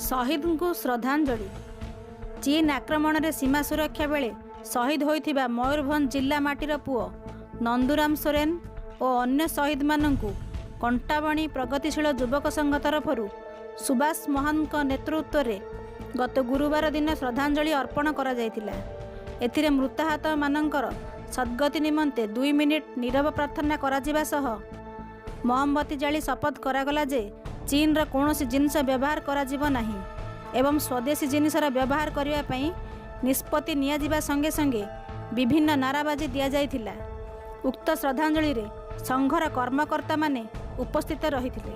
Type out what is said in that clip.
ଶହୀଦଙ୍କୁ ଶ୍ରଦ୍ଧାଞ୍ଜଳି। ଚୀନ ଆକ୍ରମଣରେ ସୀମା ସୁରକ୍ଷା ବେଳେ ଶହୀଦ ହୋଇଥିବା ମୟୂରଭଞ୍ଜ ଜିଲ୍ଲା ମାଟିର ପୁଅ ନନ୍ଦୁରାମ ସୋରେନ ଓ ଅନ୍ୟ ଶହୀଦମାନଙ୍କୁ କଣ୍ଟାବଣି ପ୍ରଗତିଶୀଳ ଯୁବକ ସଂଘ ତରଫରୁ ସୁବାସ ମହାନ୍ତଙ୍କ ନେତୃତ୍ୱରେ ଗତ ଗୁରୁବାର ଦିନ ଶ୍ରଦ୍ଧାଞ୍ଜଳି ଅର୍ପଣ କରାଯାଇଥିଲା। ଏଥିରେ ମୃତାହତମାନଙ୍କର ସଦ୍ଗତି ନିମନ୍ତେ 2 ମିନିଟ୍ ନୀରବ ପ୍ରାର୍ଥନା କରାଯିବା ସହ ମହମବତୀ ଜାଳି ଶପଥ କରାଗଲା ଯେ ଚୀନର କୌଣସି ଜିନିଷ ବ୍ୟବହାର କରାଯିବ ନାହିଁ ଏବଂ ସ୍ୱଦେଶୀ ଜିନିଷର ବ୍ୟବହାର କରିବା ପାଇଁ ନିଷ୍ପତ୍ତି ନିଆଯିବା ସଙ୍ଗେ ସଙ୍ଗେ ବିଭିନ୍ନ ନାରାବାଜି ଦିଆଯାଇଥିଲା। ଉକ୍ତ ଶ୍ରଦ୍ଧାଞ୍ଜଳିରେ ସଂଘର କର୍ମକର୍ତ୍ତାମାନେ ଉପସ୍ଥିତ ରହିଥିଲେ।